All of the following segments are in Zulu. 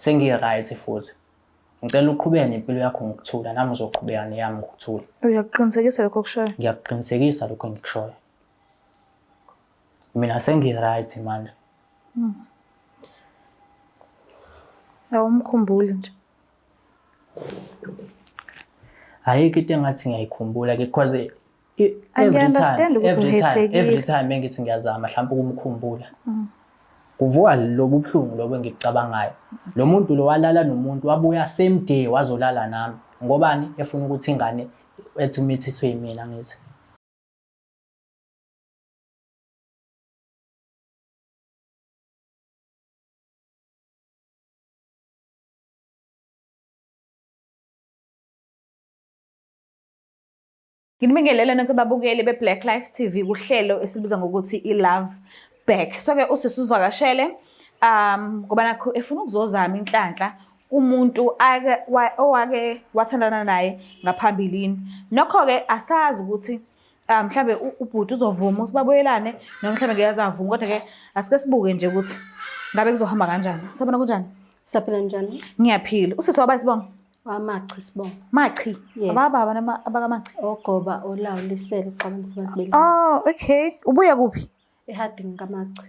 Sengi-right futhi. Ngicela uqhubeke nempilo yakho ngokuthula, nami ngizoqhubeka neyami ngokuthula. Uyakuqinisekisa lokho okushoyo? Ngiyakuqinisekisa lokho engikushoyo. Mina sengi-right manje. Awumkhumbuli nje. Ayikho into engathi ngiyayikhumbula ke because every time Angiya-understand ukuthi every time uhethekile. every time engithi ngiyazama mhlawumbe ukumkhumbula kuvuka lobu buhlungu lobu engikucabangayo. Lo muntu lo walala nomuntu wabuya same day wazolala nami ngobani efuna ukuthi ingane ethi umithiswe yimina ngithi. Nginibingelele nonke babukeli be-Black Life TV kuhlelo esilubiza ngokuthi i-Love Back. So-ke usisi usivakashele ngoba nakho efuna ukuzozama inhlanhla kumuntu ake owake wathandana naye ngaphambilini. Nokho-ke asazi ukuthi mhlambe ubhuti uzovuma ukuthi babuyelane noma mhlambe ngeke aze avume, kodwa-ke asike sibuke nje ukuthi ngabe kuzohamba kanjani. Sabona kunjani? Saphila njani? Ngiyaphila. Usisi waba isibongo? Wamachi sibongo. Machi. Yebo. Abababa noma abakamachi? Ogoba olawulisele uxabanisa abantu belizwe. Oh, okay. Ubuya kuphi? EHarding kaMachi.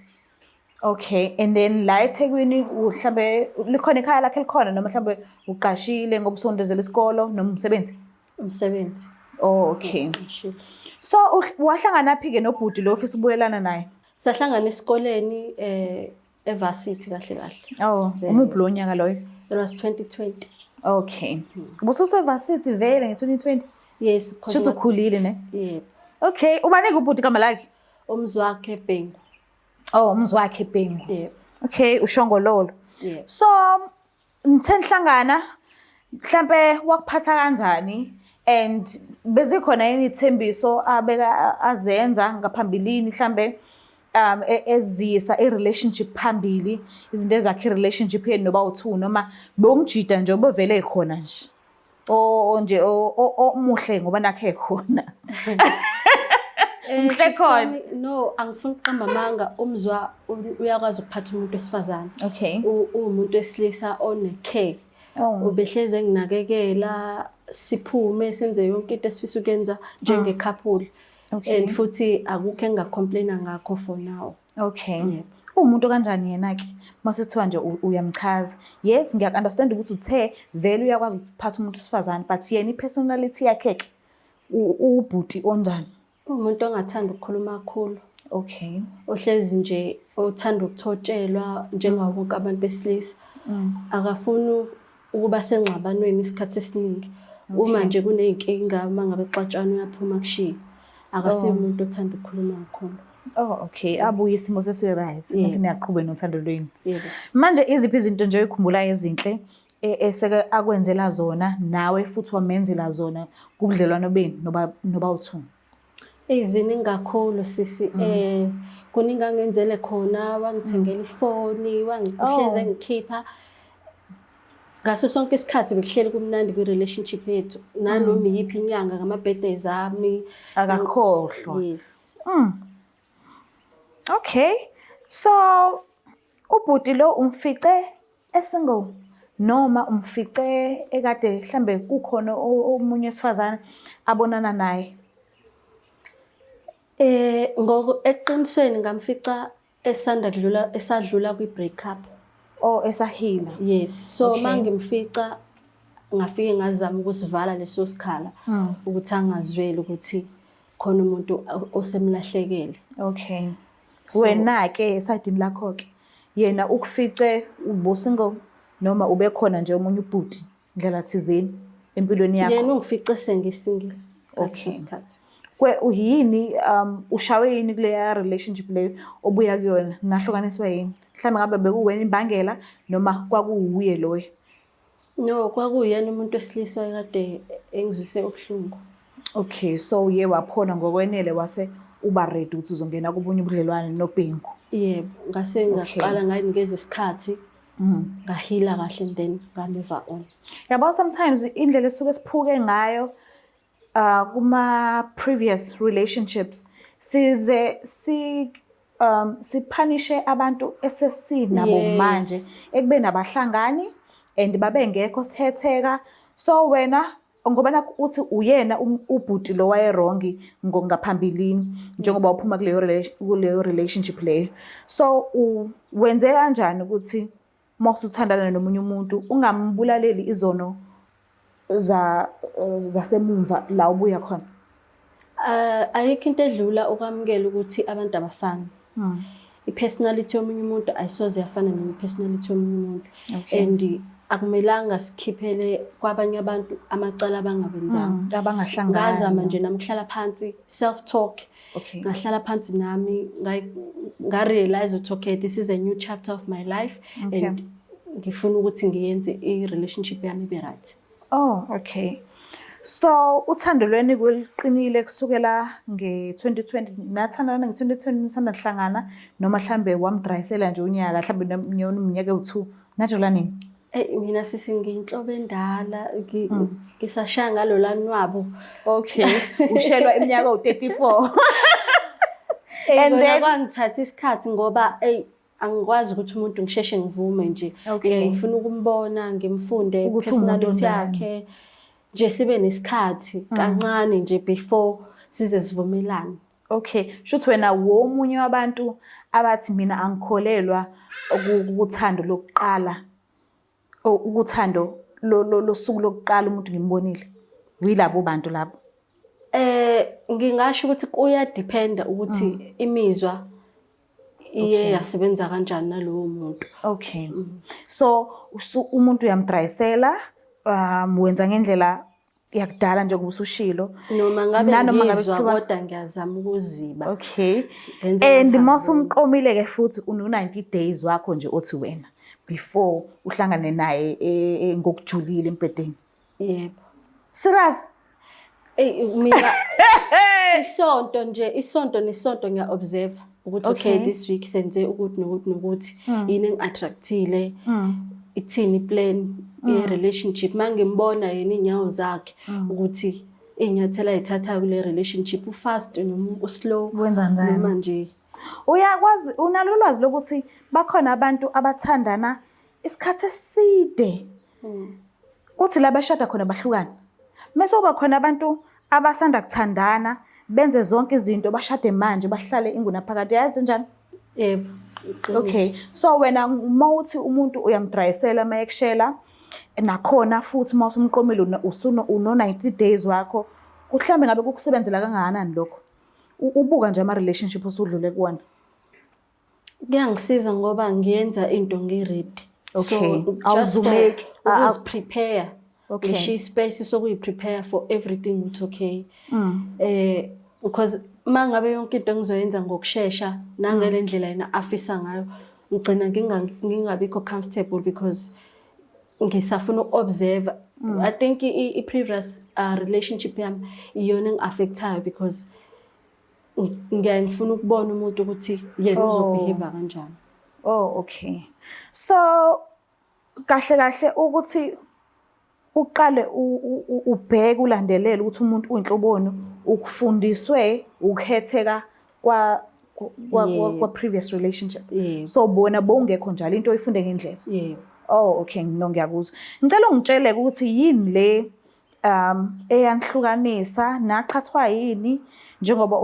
Okay, and then la eThekwini mhlambe likhona ikhaya lakhe likhona noma mhlambe uqashile ngoba usondezela isikolo noma umsebenzi? Umsebenzi. Oh, okay. Ngiqashile. So wahlangana phi ke nobhuti lo ofisa ubuyelana naye? Sahlangana esikoleni evarsity kahle kahle. Oh, umuphi lo nyaka loyo? It was 2020. Okay. Ubususe-varsity vele nge-2020? Yes, because Shuthi ukhulile ne? Yebo. Okay, ubanike ubhuti igama lakhe? Umzwakhe Bhengu. Oh, umzwakhe Bhengu. Yebo. Okay, ushongololo. Yebo. So, nithe nihlangana mhlambe wakuphatha kanjani and bezikhona yini ithembiso abeka azenza ngaphambilini mhlambe ezisa i-relationship phambili, izinto ezakha i-relationship yenu noba u-two, noma bewumjida nje ubevele ekhona nje o nje omuhle ngoba nakhe khona? Muhle Sisi khona. wami, no, angifuni ukuqamba amanga, umzwa uyakwazi ukuphatha umuntu wesifazane. Uwumuntu wesilisa one-care. Ubehlezi enginakekela, siphume senze yonke into esifisa ukuyenza njenge-couple. And futhi akukho engingacomplaina ngakho for now. Okay. Uwumuntu kanjani yena-ke? Mase kuthiwa nje uyamchaza. Yes, ngiyaku-understand ukuthi uthe vele uyakwazi ukuphatha umuntu wesifazane, but yena i-personality yakhe-ke uwubhuti onjani? Uwumuntu ongathandi ukukhuluma kakhulu. Ohlezi nje othanda ukuthotshelwa njengawo wonke abantu besilisa. Akafuni ukuba sengxabanweni isikhathi esiningi. Uma nje kuney'nkinga, uma ngabe kuxatshwana uyaphuma kushiye. Akasiye umuntu othanda ukukhuluma kakhulu. Oh, okay. Abuye isimo sesi-right. Mase niyaqhubeka nothando lwenu. Yebo. Manje iziphi izinto nje oyikhumbulayo ezinhle eseke akwenzela zona nawe futhi wamenzela zona kubudlelwano benu noba u-two? Eyi, ziningi kakhulu sisi. Kuningi angenzele khona, wangithengela ifoni, uhlezi engikhipha. Ngaso sonke isikhathi bekuhleli kumnandi kwi-relationship yethu. Nanoma iyiphi inyanga ngama-birthdays ami. Akakhohlwa. Yes. Okay. So ubhuti lo umfice esingle noma umfice ekade mhlambe kukhona omunye wesifazane abonana naye? Ngoko eqinisweni ngamfica esanda kudlula, esadlula kwi-break up. Oh, esahila. Yes. So mangimfica ngafike ngazama ukusivala leso sikhala ukuthi angazweli ukuthi khona umuntu osemlahlekele. Okay. Wena ke esayidini lakho ke yena ukufice ubu single noma ubekhona nje omunye ubhuti ndlela thizeni empilweni yakho? Yena ungifice sengisingle. Isikhathi. Kwe uyini ushawe yini kuleya relationship leyo obuya kuyona, nahlukaniswa yini? Mhlawumbe ngabe bekuwena imbangela noma kwakuwuye loyo? No, kwakuyena umuntu wesilisa owayekade engizwise ubuhlungu. Okay, so uye waphona ngokwenele wase uba ready ukuthi uzongena kobunye ubudlelwane noBhengu. Yebo, ngase ngaqala ngayinikeza isikhathi. Ngahila kahle and then nga-move on. Yabo, sometimes indlela esuke siphuke ngayo kuma previous relationships, size si siphanishe abantu esesinabo manje ekubeni abahlangani. And babengekho sihetheka. So wena ngoba nakhu uthi uyena ubhuti lo wayerongi ngaphambilini njengoba uphuma kuleyo relationship leyo. So wenze kanjani ukuthi uma usuthandana nomunye umuntu ungambulaleli izono za zasemumva la ubuya khona? Ayikho into edlula ukwamukela ukuthi abantu abafani. I-personality yomunye umuntu ayisoze yafana ne-personality yomunye umuntu. And akumelanga sikhiphele kwabanye abantu amacala abangawenzanga. Abangahlangani. Ngazama nje nami ukuhlala phansi, self talk. Ngahlala phansi nami nga-realize ukuthi okay, this is a new chapter of my life and ngifuna ukuthi ngiyenze i-relationship yami ibe right. Oh, okay. So uthando lweni kuliqinile kusukela nge-2020, nathandana nge-2020 nisanda kuhlangana, noma mhlambe wamdrayisela nje unyaka, mhlambe neminyaka ewu-2, najola nini? Eyi, mina sisi ngiyinhlobo endala, ngisashaya ngalo lanwabo. Okay, ushelwa iminyaka ewu-34. Eyi, And kona kwangithatha isikhathi ngoba eyi angikwazi ukuthi umuntu ngisheshe ngivume nje. Ngifuna ukumbona, ngimfunde Ukuthi uwumuntu personality onjani. yakhe. Nje sibe nesikhathi kancane nje before size sivumelane. Okay, shuthi wena womunye wabantu abathi mina angikholelwa kuthando lokuqala, ukuthando losuku lokuqala umuntu ngimbonile. Yilabo bantu labo. Ngingasho ukuthi kuya-depend-a ukuthi imizwa iye yasebenza kanjani nalowo muntu. Okay. So umuntu uyamdrayisela, wenza ngendlela yakudala njengoba usushilo. Noma ngabe Nanoma ngabe ngizwa kuthiwa kodwa ngiyazama ukuziba. Okay. Ngenze And ngathi uma angiboni. usumqomile-ke futhi uno-90 days wakho nje othi wena before uhlangane naye ngokujulile embhedeni. Yebo. Serious? Eyi, mina isonto nje, isonto nesonto ngiya-observe ukuthi okay, this week senze ukuthi nokuthi nokuthi, yini engi-attract-ile, ithini i-plan ye-relationship. Uma ngimbona yena iy'nyawo zakhe ukuthi iy'nyathelo ay'thathayo kule relationship, u-fast noma u-slow, Wenza njani? noma nje. Uyakwazi, unalo ulwazi lokuthi bakhona abantu abathandana isikhathi eside. Kuthi la beshada khona bahlukane. Mese kuba khona abantu abasanda kuthandana, benze zonke izinto, bashade manje, bahlale ingunaphakade. Uyazi into enjalo? Yebo, iqiniso. Okay. So wena uma uthi umuntu uyamdrayisela uma ekushela, nakhona futhi uma usumqomile uno-90 days wakho, mhlawumbe ngabe kukusebenzela kangakanani lokho? Ubuka nje ama-relationship osudlule kuwona. Kuyangisiza ngoba ngiyenza into ngi-ready. So, just for Awuzumeki. ukuzi-prepare. Ngishiya i-space sokuyi-prepare for everything ukuthi okay. Because uma ngabe yonke into engizoyenza ngokushesha nangale ndlela yena afisa ngayo, ngigcina ngingabikho comfortable because ngisafuna uku-observe. I think i-previous relationship yami iyona engi-affect-ayo because ngiyaye ngifuna ukubona umuntu ukuthi yena uzo-behave kanjani. Oh, okay. So kahle kahle ukuthi uqale ubheke ulandelele ukuthi umuntu uyinhloboni, ukufundiswe ukukhetheka kwa previous relationship. So bona bowungekho njalo, into oyifunde ngendlela. Yebo. Oh, okay, no, ngiyakuzwa. Ngicela ungitshele ukuthi yini le eyanihlukanisa, naqhathwa yini, njengoba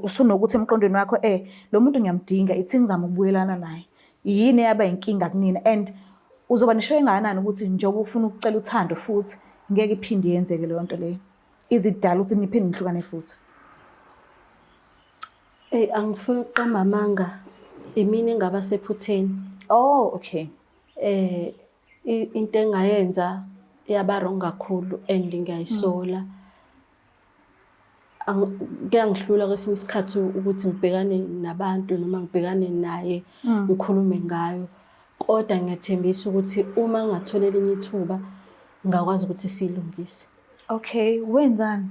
usunokuthi emqondweni wakho lo muntu ngiyamdinga, ithi ngizama ukubuyelana naye. Yini eyaba inkinga kunina, and uzoba nisho engakanani ukuthi njengoba ufuna ukucela uthando futhi ngeke iphinde yenzeke leyo nto leyo, izidala ukuthi niphinde nihlukane futhi? Eyi, angifuni ukuqamba amanga, imina engaba sephutheni. Oh, okay. Into engayenza yaba wrong kakhulu and ngiyayisola. Kuyangihlula kwesinye isikhathi ukuthi ngibhekane nabantu noma ngibhekane naye ngikhulume ngayo. Kodwa ngiyathembisa ukuthi uma ngingathola elinye ithuba ngingakwazi ukuthi siyilungise. Okay, wenzani?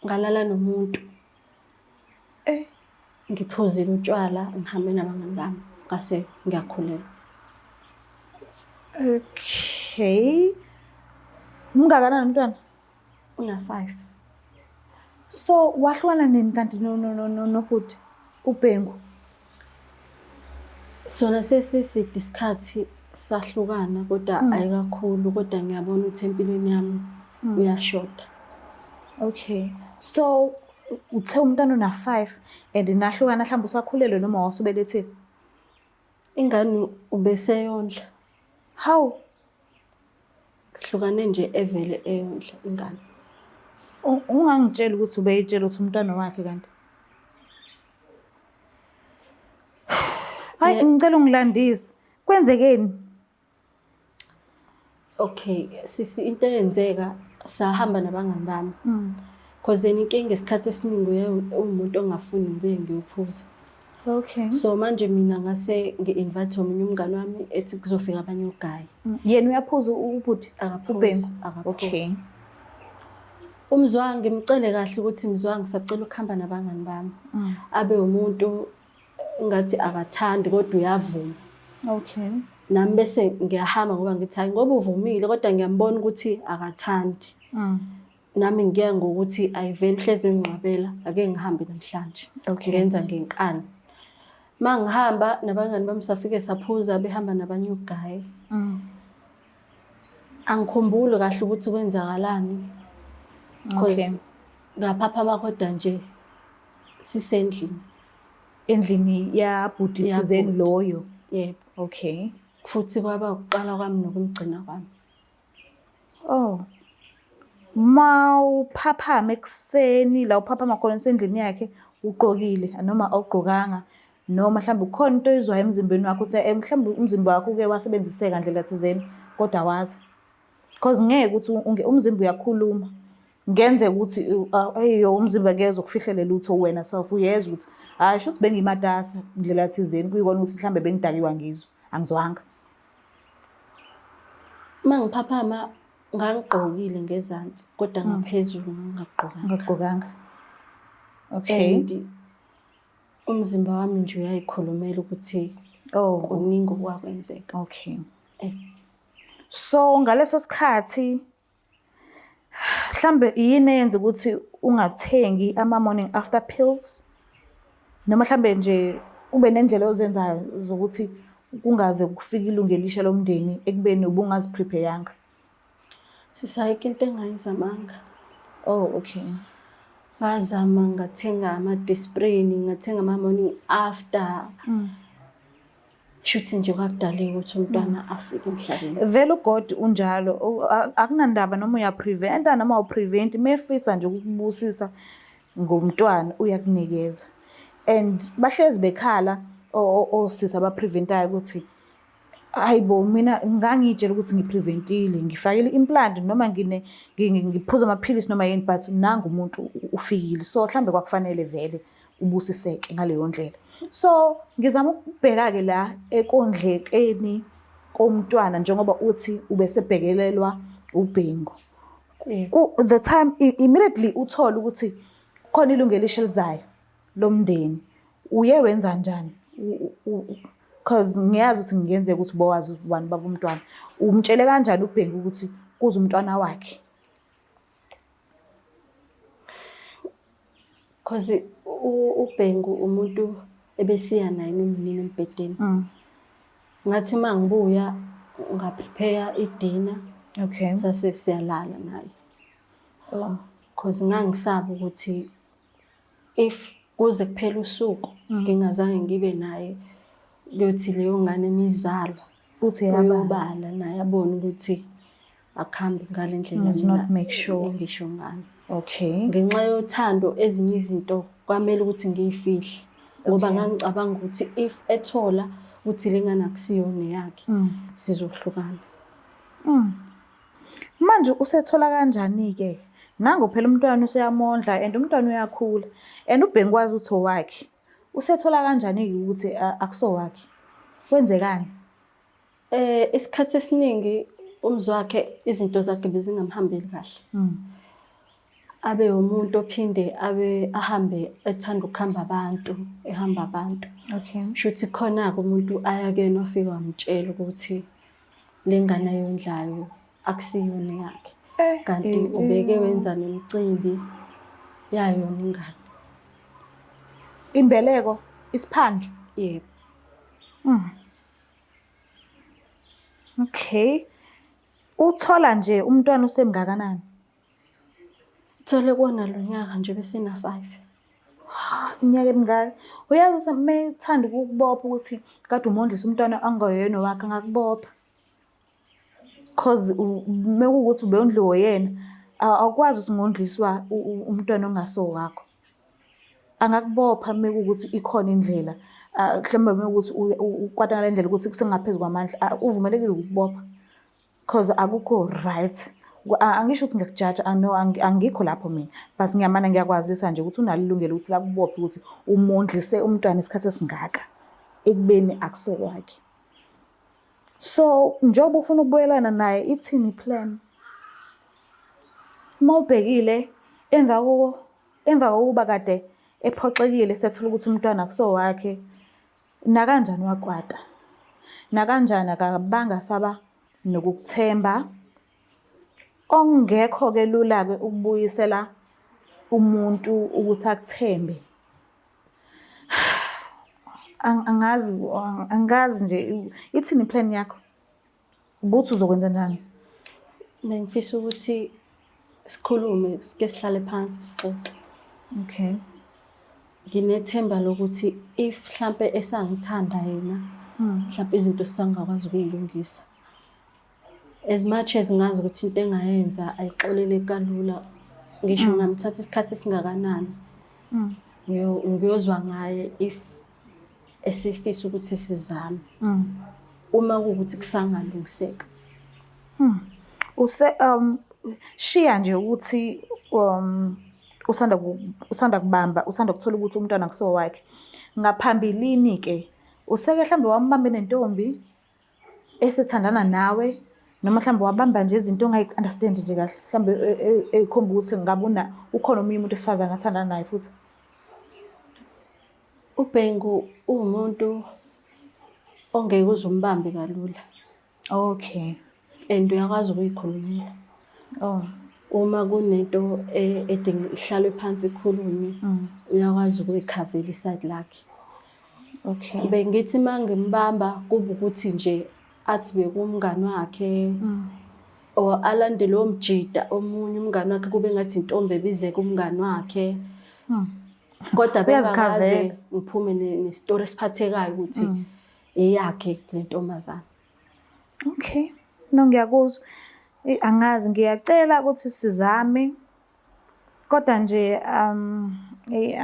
Ngalala nomuntu. Ngiphuzile utshwala, ngihambe nabangani bami, ngase ngiyakhulelwa. Okay. Ungakanani umntwana? Una 5. So wahlukana nini kanti nobhuti? UBhengu. Sona sesiside isikhathi sahlukana kodwa ayi kakhulu kodwa ngiyabona ukuthi empilweni yami uyashoda. Okay. So uthe umntwana una 5 and nahlukana mhlawumbe usakhulelwe noma wasubelethile. Ingane ubeseyondla. Hawu, Sihlukane nje evele eyondla ingane. Ungangitsheli ukuthi ubeyitshela ukuthi umntwana wakhe kanti. Hayi, ngicela ungilandise. Kwenzekeni? Okay, sisi, into eyenzeka sahamba nabangani bami. Cause yena inkinga isikhathi esiningi uye uwumuntu ongafuni ngibuye ngiyophuza. So manje mina ngase ngi-invite omunye umngani wami ethi kuzofika abanye ogayi. Yena uyaphuza ubhuti? Akaphuzi, uBhengu? Akaphuzi. Umzwa ngimcele kahle ukuthi mzwa ngisacela ukuhamba nabangani bami. Abe umuntu ngathi akathandi kodwa uyavuma. Nami bese ngiyahamba ngoba ngithi hayi ngoba uvumile kodwa ngiyambona ukuthi akathandi. Nami ngiya ngokuthi ayivele uhlezi enginqabela ake ngihambe namhlanje. Ngenza ngenkani. Ma ngihamba nabangani bami safike saphuza behamba nabanye ugayi. Angikhumbuli kahle ukuthi kwenzakalani. Because ngaphaphama kodwa nje sisendlini. Endlini yabhuti thizeni Yabhuti. Loyo. Yebo. Futhi kwaba ukuqala kwami nokumgcina kwami. Oh. Mawuphaphama ekuseni la uphaphama khona usendlini yakhe ugqokile noma awugqokanga noma mhlawumbe kukhona into oyizwayo emzimbeni wakho ukuthi mhlawumbe umzimba wakho uke wasebenziseka ndlela thizeni kodwa wazi. Because ngeke ukuthi umzimba uyakhuluma. Ngenzeka ukuthi eyo umzimba ngeke ukufihlele lutho wena self uyezwa ukuthi hayi shuthi bengimatasa ndlela thizeni kuyikona ukuthi mhlawumbe bengidakiwa ngizwa angizwanga. Uma ngiphaphama ngangigqokile ngezansi kodwa ngaphezulu ngangingagqokanga. Ungagqokanga. Okay. And umzimba wami nje uyayikhulumela ukuthi kuningi okwakwenzeka. So ngaleso sikhathi mhlambe yini eyenza ukuthi ungathengi ama-morning after pills noma mhlambe nje ube nendlela ozenzayo zokuthi kungaze kufike ilungu elisha lomndeni ekubeni ubungaziprepare-yanga? Sisayike into engayizamanga. Oh, okay. Ngazama ngathenga ama-Disprin, ngathenga ama-morning after. Shuthi nje kwakudaliwe ukuthi umntwana afike emhlabeni. Vele uGod unjalo, akunandaba noma uyapreventa noma awupreventi, mefisa nje ukukubusisa ngomntwana uyakunikeza. And bahlezi bekhala osisi abapreventayo ukuthi hayi bo mina ngangiyitshela ukuthi ngipreventile, ngifakile i-implant noma ngiphuza amaphilisi noma yini but nangu umuntu ufikile. So mhlambe kwakufanele vele ubusiseke ngaleyo ndlela. So ngizama ukubheka-ke la ekondlekeni komntwana njengoba uthi ubesebhekelelwa uBhengu. The time immediately uthole ukuthi khona ilungu elisha elizayo lomndeni, uye wenza njani? Cause ngiyazi ukuthi ngingenzeka ukuthi ubowazi ukuthi ubani baba umntwana. Umtshele kanjani uBhengu ukuthi kuze umntwana wakhe? Cause uBhengu umuntu ebesiya naye nini embhedeni. Ngathi uma ngibuya ngaprepare idina. Sase siyalala naye. Cause ngangisaba ukuthi if kuze kuphela usuku ngingazange ngibe naye kuyothi leyo ngane emizalwa Uthi yabala. Uyobala naye abone ukuthi akuhambi ngale ndlela Must not mina make sure. engisho ngayo. Okay. Ngenxa yothando ezinye izinto kwamele ukuthi ngiyifihle ngoba ngangicabanga ukuthi if ethola ukuthi le ngane akusiyona eyakhe sizohlukana. Manje usethola kanjani-ke? Nangu phela umntwana useyamondla and umntwana uyakhula and uBhengu wazi ukuthi owakhe. Usethola kanjani-ke ukuthi akusowakhe? Kwenzekani? Isikhathi esiningi umzwakhe izinto zakhe bezingamhambeli kahle. Abe umuntu ophinde abe ahambe ethanda ukuhamba abantu, ehamba abantu. Shuthi khona-ke umuntu aya kuyena wafika wamtshela ukuthi le ngane ayondlayo akusiyona eyakhe. Kanti ubeke wenza nemicimbi yayona ingane. Imbeleko? Isiphandla? Yebo. Okay. Uthola nje umntwana usemngakanani? Uthole kuwona lo nyaka nje besina-five. Iminyaka emingaka? Uyazi ukuthi uma ethanda ukukubopha ukuthi kade umondlisa umntwana angeyena owakhe angakubopha. Cause uma kuwukuthi ubewondliwa uyena, awukwazi ukuthi ungondliswa umntwana ongasowakho. Angakubopha uma kuwukuthi ikhona indlela, mhlawumbe uma kuwukuthi ukwata ngale ndlela ukuthi kusengaphezu kwamandla, uvumelekile ukukubopha. Cause akukho right. Angisho ukuthi ngiyakujaja, no, angikho lapho mina. But ngiyamane ngiyakwazisa nje ukuthi unalo ilungelo ukuthi lakubophe ukuthi umondlise umntwana isikhathi esingaka ekubeni akusokwakhe. So njengoba ufuna ukubuyelana naye ithini plan? Uma ubhekile emva emva kokuba kade ephoxekile sethola ukuthi umntwana akusowakhe nakanjani wakwata. Nakanjani akabanga saba nokukuthemba. Okungekho-ke lula-ke ukubuyisela umuntu ukuthi akuthembe. Angazi, angazi nje ithini i-plan yakho? Ubuthi uzokwenza njani? Bengifisa ukuthi sikhulume, sike sihlale phansi sixoxe. Okay. Nginethemba lokuthi if hlampe esangithanda yena, hlampe izinto sisangakwazi ukuyilungisa. As much as ngazi ukuthi into engayenza ayixoleleki kalula, ngisho ngingamthatha isikhathi esingakanani, ngiyozwa ngaye if esefisa ukuthi sizame. Uma kuwukuthi kusangalungiseka. Use shiya nje ukuthi usanda usanda kubamba, usanda kuthola ukuthi umntwana akusowakhe. Ngaphambilini ke useke mhlawumbe wambamba enentombi esethandana nawe noma mhlawumbe wabamba nje izinto ongayi-understand nje kahle mhlawumbe ey'khomba ukuthi ngabe ukhona omunye umuntu wesifazane athandana naye futhi. UBhengu uwumuntu ongeke uze umbambe kalula. Okay. And uyakwazi ukuyikhulumela. Oh. Uma kunento edinga ihlalwe phansi ikhulunywe, uyakwazi ukuyikhavela isayidi lakhe. Okay. Bengithi uma ngimbamba kube ukuthi nje athi bekumngani wakhe or alande lowo mjida omunye umngani wakhe kube ngathi intombi ebizeka umngani wakhe. Kodwa bengakaze ngiphume nesitori esiphathekayo ukuthi eyakhe le ntombazane. Okay. No, ngiyakuzwa. Angazi, ngiyacela ukuthi sizame. Kodwa nje eyi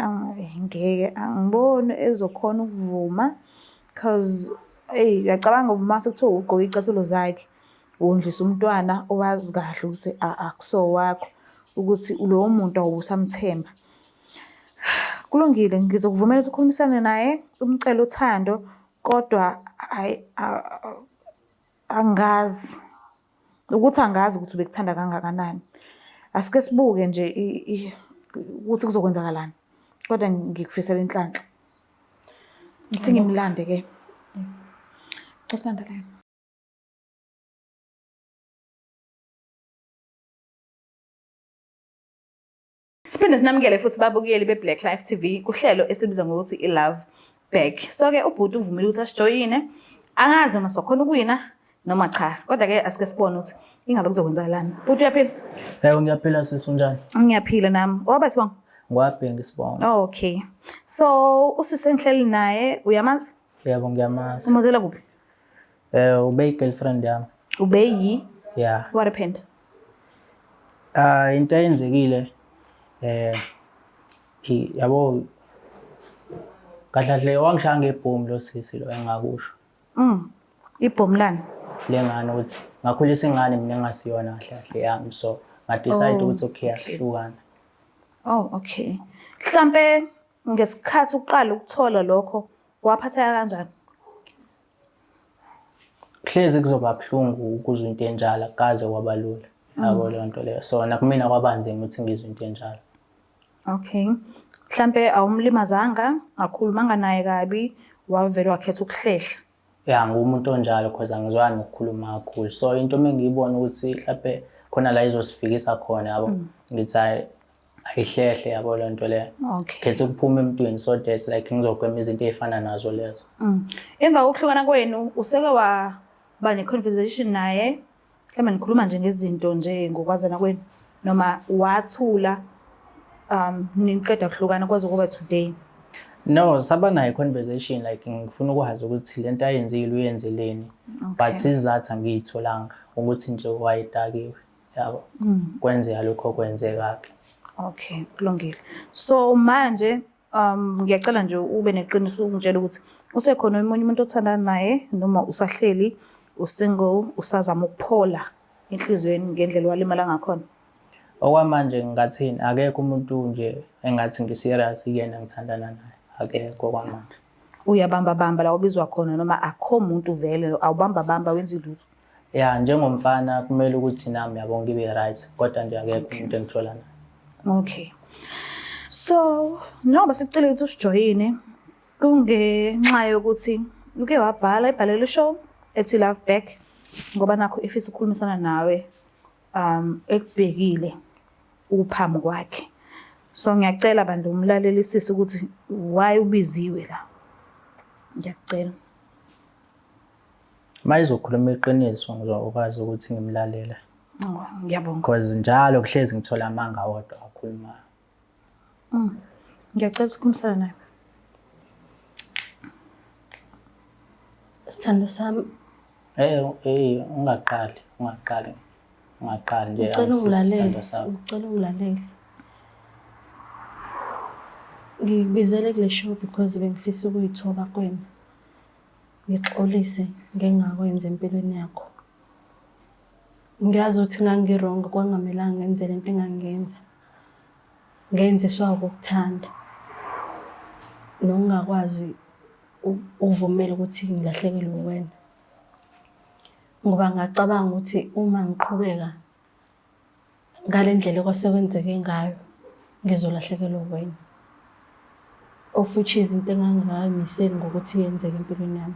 ngeke angiboni ezokhona ukuvuma cause eyi uyacabanga uma sekuthiwa ugqoke iy'cathulo zakhe wondlisa umntwana owazi kahle ukuthi akusowakho ukuthi lowo muntu awube usamthemba. Kulungile, ngizokuvumela ukuthi ukhulumisane naye umcele uthando kodwa hhayi angazi. Ukuthi angazi ukuthi ubekuthanda kangakanani. Asike sibuke nje ukuthi kuzokwenzakalani. Kodwa ngikufisela inhlanhla. Ngithi ngimlande ke. Cela Siphinde sinamukele futhi babukeli be-Black Life TV kuhlelo esibiza ngokuthi i-Love Back. So-ke ubhuti uvumile ukuthi asijoyine. Angazi noma sokhona ukuwina noma cha. Kodwa-ke asike sibone ukuthi ingabe kuzokwenzakalani. Bhuti uyaphila? Yebo ngiyaphila sisi, unjani? Ngiyaphila nami. Waba sibonga? Ngwabhengi sibonga. Oh, okay. So usisi engihleli naye uyamazi? Yebo ngiyamazi. Umazela kuphi? Ube i-girlfriend yami. Ube yi? Yeah. What happened? Ah, into eyenzekile yabo kahle kahle wangishaya ngebhomu lo sisi lo engakusho. Ibhomu lani? Le ngane ukuthi ngakhulisa ingane mina engasiyona kahle kahle yami, so nga-decide ukuthi okay asihlukane. Oh, okay. Mhlambe ngesikhathi uqala ukuthola lokho waphatheka kanjani? Hlezi kuzoba buhlungu ukuzwa into enjalo, akukaze kwaba lula. Yabo leyo nto leyo. So nakumina kwaba nzima ukuthi ngizwe into enjalo. Okay. Mhlambe awumlimazanga, akhulumanga naye kabi, wavele wakhetha ukuhlehla. Ya, ngumuntu onjalo cause angizwani nokukhuluma kakhulu. So into uma ngiyibona ukuthi mhlambe khona la izosifikisa khona yabo, ngithi hhayi Ayihlehle yabo le nto leyo. Okay. Khetha ukuphuma emntwini so that like ngizogwema izinto ey'fana nazo lezo. Emva kokuhlukana kwenu useke waba ne-conversation naye mhlawumbe nikhuluma nje ngezinto nje ngokwazana kwenu noma wathula niqeda kuhlukana kwaze kuba today? No, saba nayo i-conversation like ngifuna ukwazi ukuthi lento ayenzile uyenzeleni. But isizathu angiyitholanga ukuthi nje wayedakiwe yabo. Kwenzeka lokho okwenzeka-ke. Okay, kulungile. So manje ngiyacela nje ube neqiniso ukungitshela ukuthi usekhona omunye umuntu othandana naye noma usahleli usingle usazama ukuphola enhliziyweni ngendlela owalimala ngakhona. Okwamanje ngingathini, akekho umuntu nje engathi ngi-serious kuyena ngithandana naye, akekho okwamanje. Uyabamba bamba la ubizwa khona noma akho muntu vele awubamba bamba wenza lutho? Ya, njengomfana kumele ukuthi nami yabo ngibe right, kodwa nje akekho umuntu engithola naye. Okay. So, njengoba sicela ukuthi usijoyine kungenxa yokuthi uke wabhala ibhalelo show ethi Love Back ngoba nakho ifisa ukukhulumisana nawe ekubhekile uphambi kwakhe. So ngiyacela bandla umlalelisise ukuthi why ubiziwe la. Ngiyacela. Uma izokhuluma iqiniso ngizokwazi ukuthi ngimlalele. Oh, ngiyabonga. Because njalo kuhlezi ngithola amanga wodwa akhulumayo. Ngiyacela ukukhulumisana naye. Sithando sami. Hey, hey, ungaqali, ungaqali. Ungaqali nje Ngicela ungilalele. Ngicela ungilalele. Ngikubizele kule show because bengifisa ukuyithoba kuwena. Ngixolise ngengakwenza empilweni yakho. Ngiyazi ukuthi ngangi-wrong, kwangamelanga ngenze lento engangiyenza. Ngenziswa ukukuthanda nokungakwazi ukuvumela ukuthi ngilahlekelwe uwena. Ngoba ngacabanga ukuthi uma ngiqhubeka ngale ndlela ekwase kwenzeke ngayo ngizolahlekelwa uwena. Of which is into engangingakayimiseli ngokuthi yenzeke empilweni yami.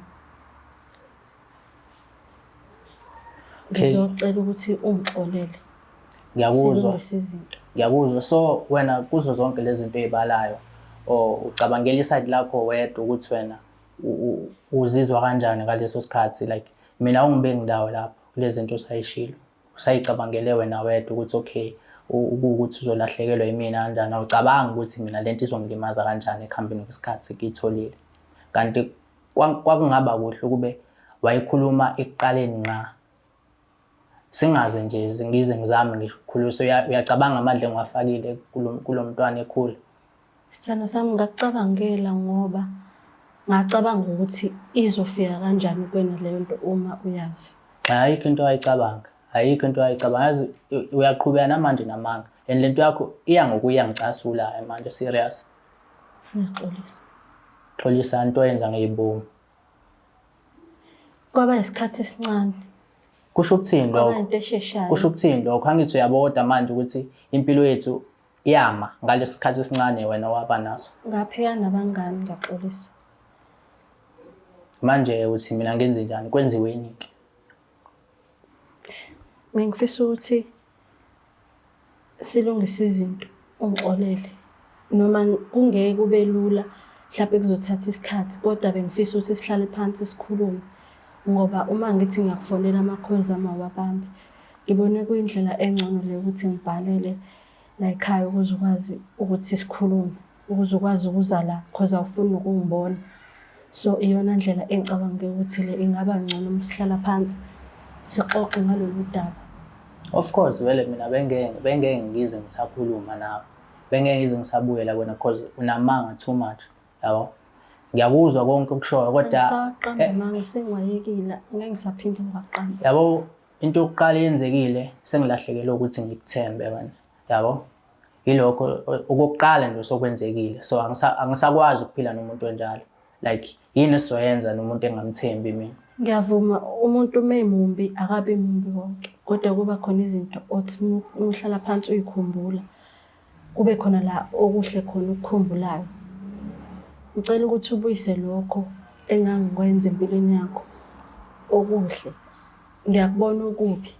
Ngizocela ukuthi ungixolele. Ngiyakuzwa. Silungise izinto. Ngiyakuzwa. So wena kuzo zonke lezi zinto oyibalayo or ucabangela iside lakho wedwa ukuthi wena uzizwa kanjani ngaleso sikhathi, like mina ungibeki ndawo lapho kulezi zinto osayishilo. Usayicabangele wena wedwa ukuthi okay ukuthi uzolahlekelwa yimina kanjani, awucabangi ukuthi mina lento izongilimaza kanjani ekuhambeni kwesikhathi ngiyitholile. Kanti kwakungaba kuhle ukube wayikhuluma ekuqaleni nqa. Singaze nje ngize ngizame ngisho ukukhulisa, uyacabanga amandla engiwafakile kulo mntwana ekhula. Sithando sami ngakucabangela ngoba ngacabanga ukuthi izofika kanjani kuwena leyo nto uma uyazi. Ayikho into ayicabanga, ayikho into ayicabanga. Yazi uyaqhubeka namanje namanga and lento yakho iya ngokuya ngicasula manje serious. Ngiyaxolisa. Xolisa into oyenza ngeyibomu. Kwaba isikhathi esincane. Kusho ukuthini Kwaba lokho? into esheshayo. Kusho ukuthini lokho? Angithi uyabo kodwa manje ukuthi impilo yethu iyama ngalesi sikhathi esincane wena waba naso. Ngaphika nabangani ngiyaxolisa. Manje uthi mina ngenze njani? Kwenziweni ke? Mina ngifisa ukuthi silungise izinto, ungixolele. Noma kungeke kube lula, mhlampe kuzothatha isikhathi, kodwa bengifisa ukuthi sihlale phansi sikhulume. Ngoba uma ngithi ngiyakufonela ama-calls ami awabambi. Ngibone kuyindlela engcono le ukuthi ngibhalele la ekhaya ukuze ukwazi ukuthi sikhulume, ukuze ukwazi ukuza la cause awufuni nokungibona. So iyona ndlela engicabange ukuthi le ingaba ngcono uma sihlala phansi sixoxe ngalolu daba. Of course vele mina bengeke ngize ngisakhuluma nawe. Bengeke ngize ngisabuyela kuwena because unamanga too much. Yabo. Ngiyakuzwa konke okushoyo kodwa Angisaqamba amanga sengiwayekile, ngeke ngisaphinde ngiwaqambe. Yabo into yokuqala eyenzekile sengilahlekelwe ukuthi ngikuthembe wena. Yabo. Yilokho okokuqala nje sokwenzekile. So angisakwazi ukuphila nomuntu onjalo. Like yini esizoyenza nomuntu engamthembi mina? Ngiyavuma umuntu uma emumbi akabi mumbi wonke, kodwa kuba khona izinto othi uma uhlala phansi uyikhumbula kube khona la okuhle khona ukukhumbulayo. Ngicela ukuthi ubuyise lokho engangikwenza empilweni yakho okuhle. Ngiyakubona okubi,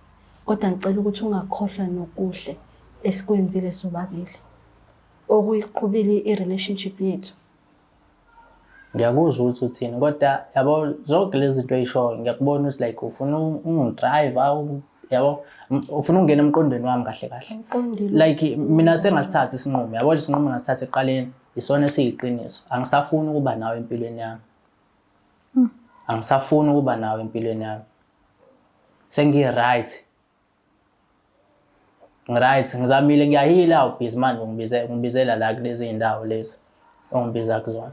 kodwa ngicela ukuthi ungakhohlwa nokuhle esikwenzile sobabili. okuyiqhubile i-relationship yethu. Ngiyakuzwa ukuthi uthini kodwa yabo zonke lezi zinto oyishoyo ngiyakubona ukuthi like ufuna ungidrayiva yabo ufuna ukungena emqondweni wami kahle kahle. Like mina sengasithatha isinqumo yabo nje isinqumo ngasithatha ekuqaleni isona esiyiqiniso. Angisafuni ukuba nawe empilweni yami. Angisafuni ukuba nawe empilweni yami. Sengi-right. Ngiright, ngizamile ngiyahila ubhizi manje ungibize ungibizela la kulezi iy'ndawo lezi ongibiza kuzona.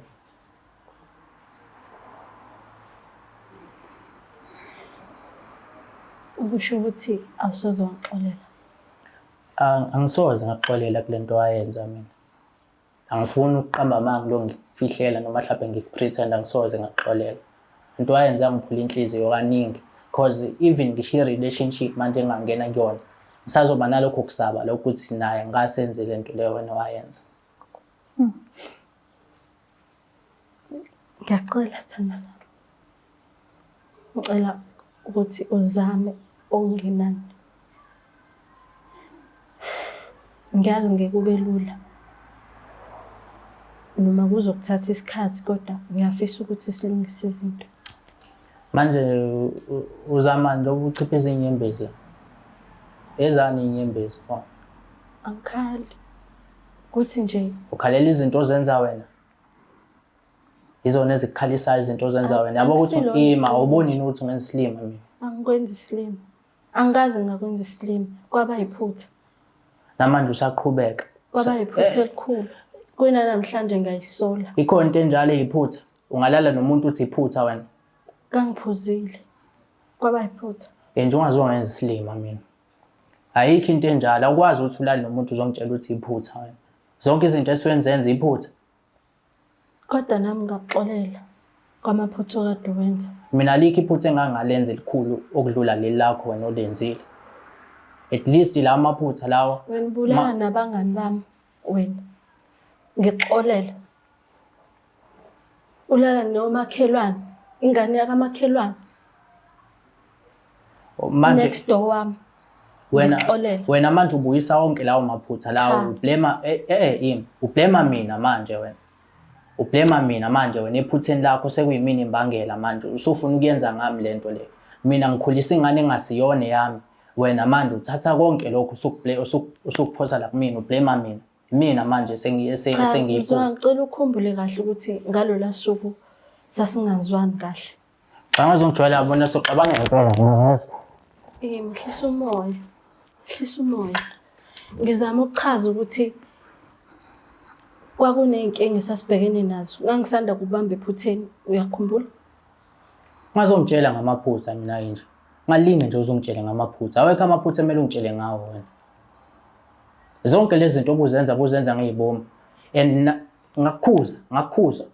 Ukusho ukuthi awusoze wangixolela. Angisoze ngakuxolela kule nto wayenza mina. Angifuni ukuqamba amanga lo ngikufihlela noma mhlawumbe ngikupretend angisoze ngakuxolela. Into wayenza yangiphula inhliziyo kaningi cause even ngisho i-relationship manje engangena kuyona ngisazoba nalokho kusaba lokho ukuthi naye ngikasenze le nto leyo wena wayenza. Ngiyacela sithandwa sami. Ngicela ukuthi uzame okungenani. Ngiyazi ngeke kube lula noma kuzokuthatha isikhathi kodwa ngiyafisa ukuthi silungise izinto. Manje uzama nje ukuchipha izinyembezi. Ezani inyembezi pho? Angikhali. Kuthi nje ukhalela izinto ozenza wena. Izona ezikukhalisayo izinto ozenza wena. Yabo ukuthi ima awuboni yini ukuthi ungenza isilima mina. Angikwenzi isilima. Angikaze ngakwenza isilima. Kwaba yiphutha. Namanje usaqhubeka. Kwaba yiphutha eh. elikhulu. Kwina namhlanje ngiyayisola. Ikhona into enjalo eyiphutha. Ungalala nomuntu uthi iphutha wena. Kangiphuzile. Kwaba yiphutha. Nje ungazongenza isilima mina. Ayikho into enjalo. Awukwazi ukuthi ulale nomuntu uzongitshela ukuthi iphutha wena. Zonke izinto esiwenzenza iphutha. Kodwa nami ngakuxolela kwamaphutha okade uwenza. Mina alikho iphutha engangalenza elikhulu okudlula leli lakho wena olenzile. At least lawa maphutha lawa. Wena ubulala nabangani bami wena. Ngikuxolela. Ulala nomakhelwane, ingane yakamakhelwane. Manje next door wami. Wena wena manje ubuyisa wonke lawo maphutha lawo ublema eh eh imi ublema mina manje wena. Ublema mina manje wena ephutheni lakho sekuyimina imbangela manje usufuna ukuyenza ngami lento le. Mina ngikhulisa ingane engasiyona eyami. Wena manje uthatha konke lokho usukuplay usukuphosa la kumina ublema mina. Mina manje sengiyiphutha. Ngicela ukhumbule kahle ukuthi ngalola suku sasingazwani kahle. Cha ngazongijwayela yabona soxabana ngempela ngiyezwa. Eh mhlisa umoya. Mhlisa umoya. Ngizama ukuchaza ukuthi kwakuney'nkinga esasibhekene nazo. Ngangisanda kubamba ephutheni, uyakhumbula? Ungazongitshela ngamaphutha mina nje. Ungalinge nje uzongitshele ngamaphutha. Awekho amaphutha emele ungitshele ngawo wena. Zonke lezi zinto obuzenza buzenza ngezibomu. And ngakukhuza, ngakukhuza.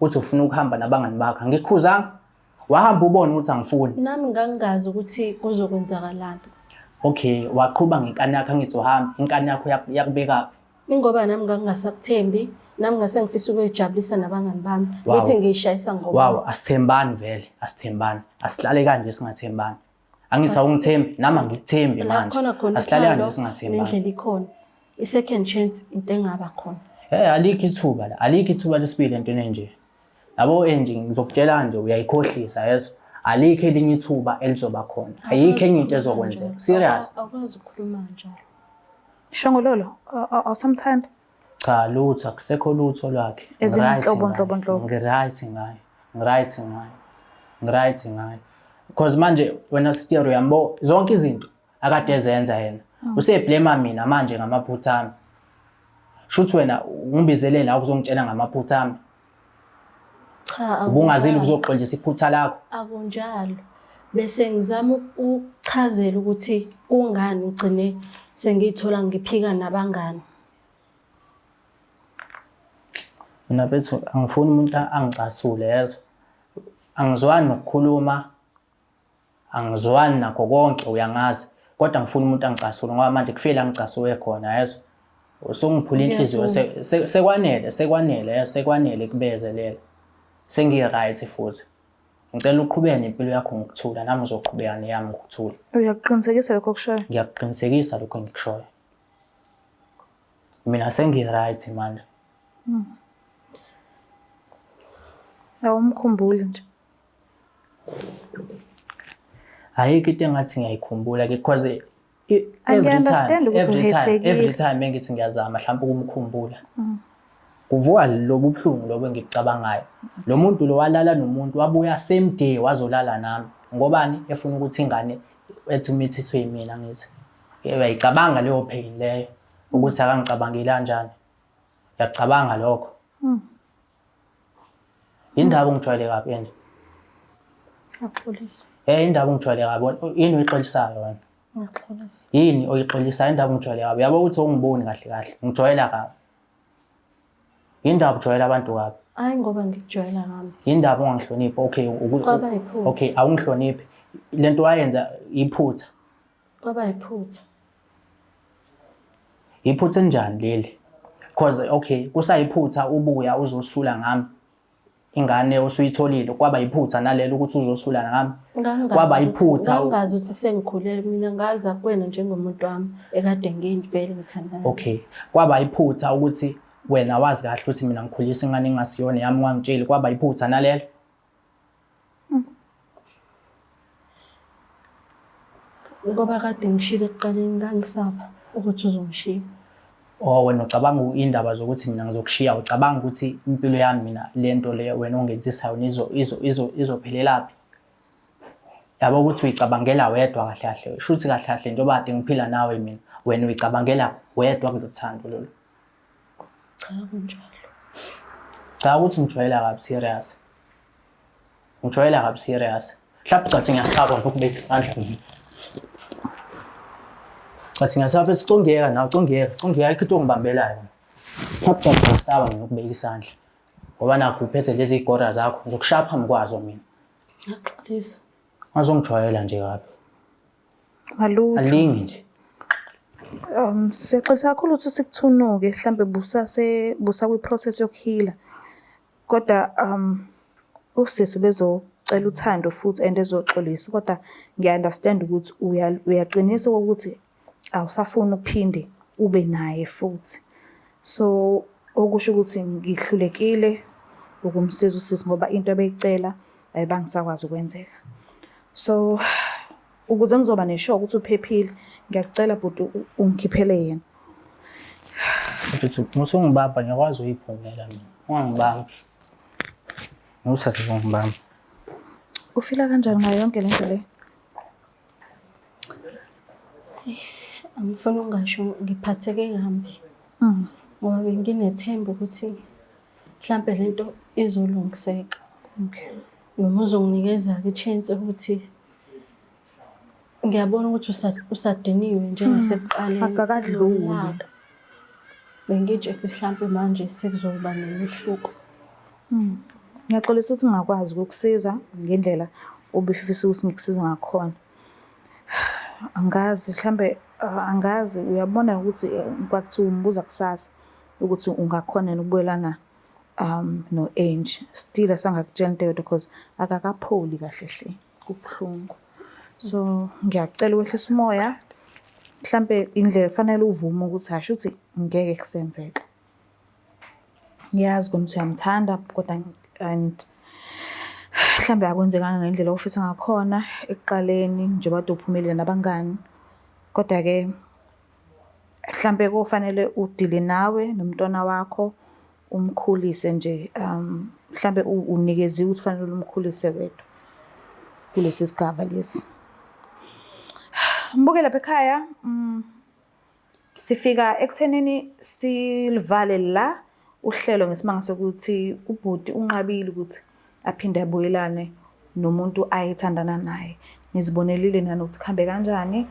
Uthi ufuna ukuhamba nabangani bakho. Angikukhuzanga. Wahamba ubone ukuthi angifuni. Nami ngangingazi ukuthi kuzokwenzakalani. Okay, waqhuba ngenkani yakho angithi uhamba. Inkani yakho yakubekaphi? Ingoba nami ngangingasakuthembi, nami ngase ngifisa ukuyijabulisa nabangani bami. Ngithi ngiyishayisa ngoba. Wow, asithembani vele, asithembani. Asihlale kanje singathembani. Angithi awungithembi, nami angikuthembi manje. Asihlale kanje singathembani. Nendlela ikhona. I-second chance into engaba khona. Eh alikho ithuba la, alikho ithuba lesibili entweni enje. Yabo enje ngizokutshela nje uyayikhohlisa yezo. Alikho elinye ithuba elizoba khona. Ayikho enye into ezokwenzeka. Serious. Awukwazi ukukhuluma kanjalo. Shongololo, awusamthandi? Cha lutho akusekho lutho lwakhe. Ezinhlobo nhlobo nhlobo. Ngiright ngaye. Ngiright ngaye. Ngiright ngaye. Because manje wena Stero uyambo zonke izinto akade ezenza yena. Useblema mina manje ngamaphutha ami. Shuthi wena ungibizele la ukuzongitshela ngamaphutha ami. Cha, Ubungazile ukuzoxolisa iphutha lakho. Akunjalo. Bese ngizama ukuchazela ukuthi kungani ngigcine sengiyithola ngiphika nabangani. Mina mfethu angifuni umuntu angicasule yezwa. Angizwani nokukhuluma Angizwani nakho konke uyangazi kodwa ngifuna umuntu angicasule ngoba manje kufike la ngicasuke khona yezwa. Usungiphula inhliziyo sekwanele sekwanele sekwanele kubezelela. Sengi-right futhi. Ngicela uqhubeke nempilo yakho ngokuthula nami ngizoqhubeka neyami ngokuthula. Uyakuqinisekisa lokho okushoyo? Ngiyakuqinisekisa lokho engikushoyo. Mina sengi-right manje. Awumkhumbuli nje. Ayikho into engathi ngiyayikhumbula ke because every time Angiya-understand ukuthi every time uhethekile. every time engithi ngiyazama mhlawumbe ukumkhumbula. Kuvuka lobu buhlungu lobu engikucabangayo. Lo muntu lo walala nomuntu wabuya same day wazolala nami. Ngobani efuna ukuthi ingane ethi umithiswe yimina ngithi. Uyayicabanga leyo pain leyo ukuthi akangicabangeli kanjani. Uyacabanga lokho. Indaba ungijwayele kabi enje. Ngiyaxolisa. Eh indaba ungijwayele kabi. Yini oyixolisayo wena? Ngiyaxolisa. Yini oyixolisayo indaba ungijwayele kabi? Uyabo ukuthi ungiboni kahle kahle. Ngijwayela kabi. Yindaba ujwayela abantu kabi. Hayi ngoba ngikujwayela kabi. Yindaba ungangihloniphi. Okay, Kwaba yiphutha. okay, awungihloniphi. Lento wayenza iphutha. Kwaba yiphutha. Iphutha elinjani leli? Cause okay, kusayiphutha ubuya uzosula ngami. Ingane osuyitholile kwaba yiphutha nalelo ukuthi uzosula ngami. Ngangingazi Kwaba ukuthi- yiphutha. Ngangingazi ukuthi sengikhulelwe mina ngaza kuwena njengomuntu wami ekade ngivele ngithandana. Okay. Kwaba yiphutha ukuthi wena wazi kahle ukuthi mina ngikhulisa ingane engasiyona yami wangitsheli kwaba yiphutha nalelo. Ngoba kade ngishilo ekuqaleni ngangisaba ukuthi uzongishiya. Oh wena ucabanga indaba zokuthi mina ngizokushiya ucabanga ukuthi impilo yami mina lento le wena ongenzisayo izo izo izo izophelelaphi. Yabo ukuthi uyicabangela wedwa kahle kahle. Shuthi kahle kahle njengoba kade ngiphila nawe mina wena uyicabangela wedwa kulolu thando lolu. Cha kunjalo. Cha ukuthi ngijwayela kabi serious. Ngijwayela kabi serious. Mhlawumbe cathi ngiyasaba nje ukubeka isandla mina. Cathi ngiyasaba bese congiyeka nawe congiyeka congiyeka ayikho into ongibambelayo. Mhlawumbe cathi ngiyasaba mina ukubeka isandla. Ngoba nakho uphethe lezi zigora zakho ngizokushaya phambi kwazo mina. Ngiyaxolisa. Ngazongijwayela nje kabi. Malutho. Alingi nje. Siyaxolisa kakhulu ukuthi sikuthunuke mhlambe busase busakwi-process yokuhila. Kodwa usisi ubezocela uthando futhi and ezoxolisa kodwa ngiya-understand ukuthi uyaqinisa ukuthi awusafuni ukuphinde ube naye futhi. So okusho ukuthi ngihlulekile ukumsiza usisi ngoba into ebeyicela ayibangisakwazi ukwenzeka. So ukuze ngizoba ne-sure ukuthi uphephile, ngiyakucela bhuti ungikhiphele yena. Mfethu, musungibamba ngiyakwazi uyiphumela mina. Ungangibambi. Musa nje ungibamba. Ufila kanjani ngayo yonke lento le? Angifuni ukungasho ngiphatheke kambi. Ngoba benginethemba ukuthi mhlampe lento izolungiseka. Okay. Noma uzonginikeza-ke i-chance ukuthi ngiyabona ukuthi usadiniwe njengasekuqaleni. Akakadluli. Nolaka. Bengitshe ukuthi mhlampe manje sekuzoba nomehluko. Ngiyaxolisa ukuthi ngingakwazi ukukusiza ngendlela obufisa ukuthi ngikusize ngakhona. Angazi mhlambe angazi uyabona ukuthi kwakuthiwa umbuza kusasa ukuthi ungakhona yini ukubuyelana no-Angie. Still asangakutshela into eyodwa because akakapholi kahle hle, kubuhlungu. So ngiyacela wehlise umoya, mhlampe indlela kufanele uvume ukuthi hhayi shuthi ngeke kusenzeka. Ngiyazi kona ukuthi uyamthanda kodwa and mhlambe akwenzekanga ngendlela ofisa ngakhona ekuqaleni njengoba kade uphumelele nabangani. Kodwa-ke mhlampe kofanele udile nawe nomntwana wakho umkhulise nje mhlambe unikeziwe ukuthi fanele umkhulise wedwa kulesi sigaba lesi. Mbuke lapha ekhaya sifika ekuthenini silivale la uhlelo ngesimanga sokuthi ubhuti unqabile ukuthi aphinde abuyelane nomuntu ayethandana naye. Nizibonelile nanokuthi kuhambe kanjani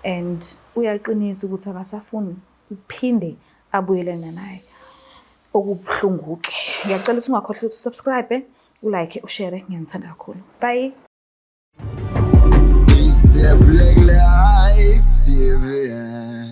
and uyaqinisa ukuthi akasafuni ukuphinde abuyelane naye. Okubuhlungu-ke. Ngiyacela ukuthi ungakhohlwa ukuthi usubscribe, ulike, ushare. Ngiyanithanda kakhulu. Bye. It's the Black Life TV.